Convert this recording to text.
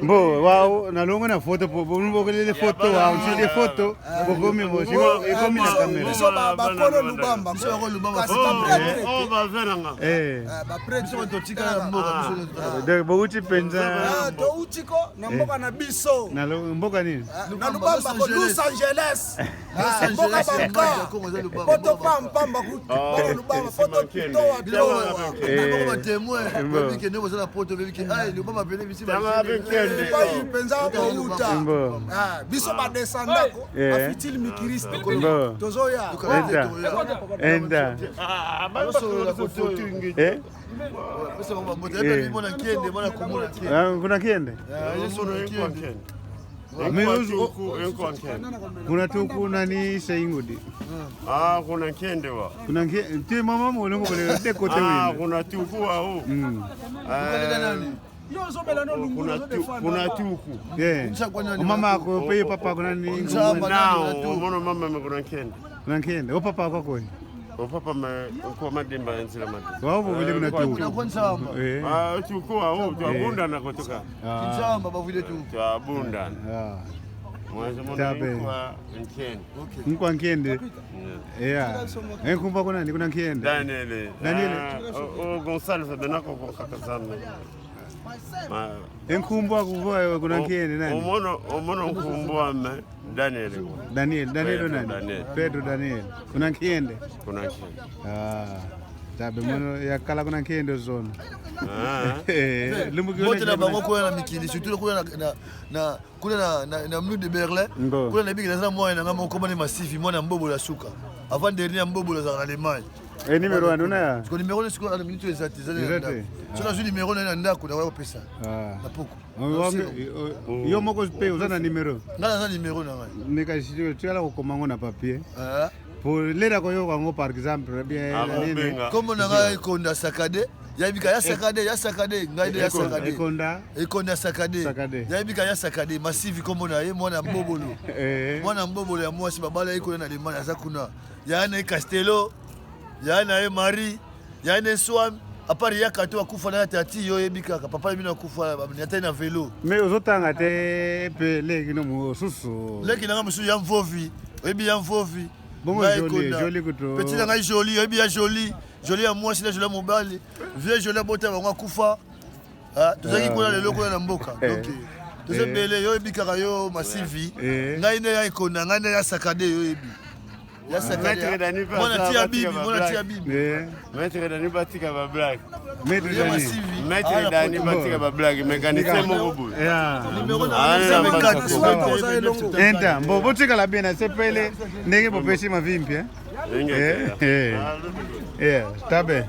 Mbo wao nalongo na foto po bokelele foto wao nsili foto bokomi bo siko ekomi na kamera. Biso bakolo Lubamba. Biso bakolo Lubamba. Kasi ba prêtre. Oh ba venanga. Eh. Ba prêtre biso totikala na mboka biso. Donc bouti penza. Touti ko na mboka na biso. Na mboka nini? Na Lubamba ko Los Angeles. Mboka banka. Poto pamba ku. Bana Lubamba poto towa towa. Bino ba témoin. Babi ke ndeko na poto babi ke ay Lubamba pene bisi ba. Epai penza kouta. Biso ba descendant ko. Afitili mikiriste. Tozoya. Enda. Enda. Eh? Kuna kiende? Kuna tuku nani seingudi? Ah, kuna kiende wa. Kuna kiende. Ti mama mo longo bole de kote Ah, kuna tuku wa o. Kuna tuku. Eh. Mama ako pe papa kuna ni. Nao, mono mama me kuna kiende. Kuna kiende. O papa ako ko. O papa me ko madimba enzila madimba. Wao bole kuna tuku. Eh. Ah, tuku wa o, twabunda na kotoka. Kinshamba bavile tuku. Twabunda. Ah. Tabe. Nkende. Nkwa nkende. Yeah. Enkumba kuna ni kuna nkende. Daniel. Daniel. O Gonçalves benako ko kakazana. Enkumba kuvoa kuna nkende nani? Omono omono nkumbwa me Daniel. Daniel, Daniel nani? Daniel. Pedro Daniel. Kuna nkende. Kuna nkende. Ah. Tabe mono yakala kuna nkende zona. Ah. Mbote na bango kuna na mikili surtout kuna na na kuna na na mur de Berlin. Kuna na biki naza mwana nga moko mane masifi mwana mbobo la suka. Avant dernier mbobo la za na Allemagne. Eh numéro wana una? Ko numéro ni siko na minute ezati ezati. So na numéro na ndako na kopesa. Na poko. Yo moko pe oza na numéro. Nga naza numéro na ngai. Ndeka tiala kokoma ngo na papier. Pour lera koyoka yango par exemple bien nini. Kombo na ngai Ekonda Sakade. Yayebika ya Sakade ya Sakade ngai nde ya Sakade. Ekonda Ekonda Sakade. Yayebika ya Sakade masivi kombo na ye mwana mbobolo. Mwana mbobolo ya mwasi babala ye kuna na Allemagne aza kuna. Yaya na ye Castello, yaya na ye Marie, yaya na ye Swam. Apart yaka to akufa na tati yo yebi kaka papa bino akufa atali na velo. Mais ozotanga te pe leki no mosusu. Leki nanga mosusu ya mvovi, oyebi ya mvovi. Bongo joli, joli kutu. Petit na ngai joli, oyebi ya joli, joli ya mwasi na joli ya mobali. Vieux joli abota bango akufa. Tozalaki kuna lelo kuna na mboka. Donc toza ebele yo oyebi kaka yo masivi. Ngai nde ya Ekonda, ngai nde ya Sakade yo oyebi. Mwana tia bibi, mwana tia bibi. Maître Dani batika ba blague. Maître Dani. Maître Dani batika ba blague, mécanicien moko boye. Numéro na Enta, mbo botikala bien na sepele ndenge bopesi mavimpi eh. Eh. Eh, tabe.